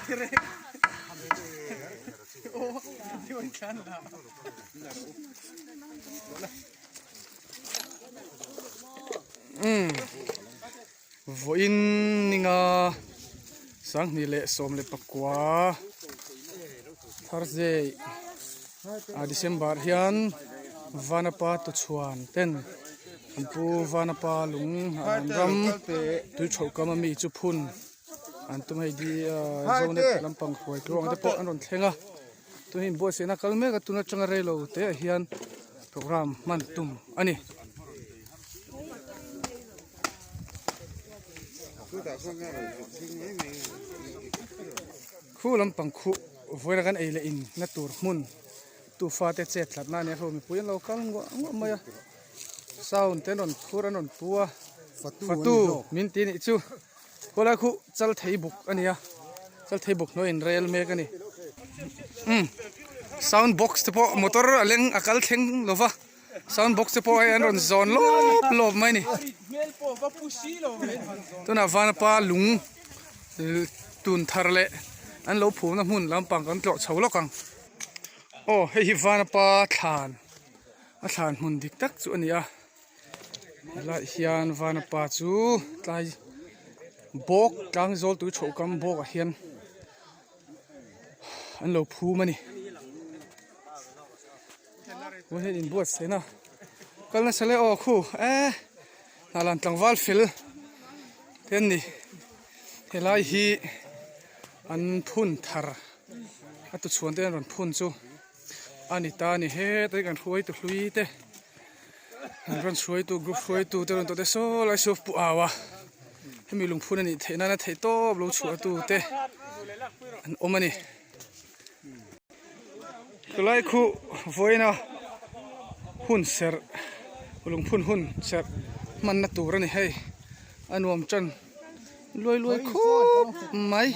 Umm vawiin ninga sanghnih leh sawm leh pakua Thursday ah December hian Vanapa tuchhuan ten an pu Vanapa lung an ram tui thawh kam ami chu phun an tum hei di zonet lampang hruai tluang te pawh an rawn thleng a tun hi inbuatsaihna kal mek a tun atanga reilo te ah hian program hman tum a ni. Khu lampang khuh vawiin a kan ei leh in na tur hmun tufa te chet tlat na a nia ho mipui an lo kal nguah nguah mai a sound te an rawn phur an rawn pu a fatu min ti nih chu khawlai khuh chal thei buk a ni a chal thei buk hnuai in rel mek a ni umm sound box te pawh motor a leng a kal thleng lo va. Sound box te pawh hei an rawn zawn lawp lawp mai a ni. Tunah Vanapa lung tun thar leh an lo phumna hmun lampang kan tlawh chho lawk ang. Aw hei hi Vanapa thlan a thlan hmun dik tak chu a ni a. Helaiah hian Vanapa chu tlai bawk tlang zawl tui thawh kam bawkah hian an lo phum a ni. Tun hian inbuatsaih na kal nasa le aw khu e hnahlan tlangval fel te an ni helai hi an phun thar a tuchhuan te an rawn phun chu a ni ta a ni hetlai kan hruaitu hlui te an rawn hruaitu group hruaitu te rawn tawh te saw lai saw pu au a hemi lungphun a nih theih nana theih tawp lo chhuah tu te an awm a ni. Chulai khu vawiina hun serh lungphun hun serh hmanna tur a ni hei a nuam tan luai luai khup mai.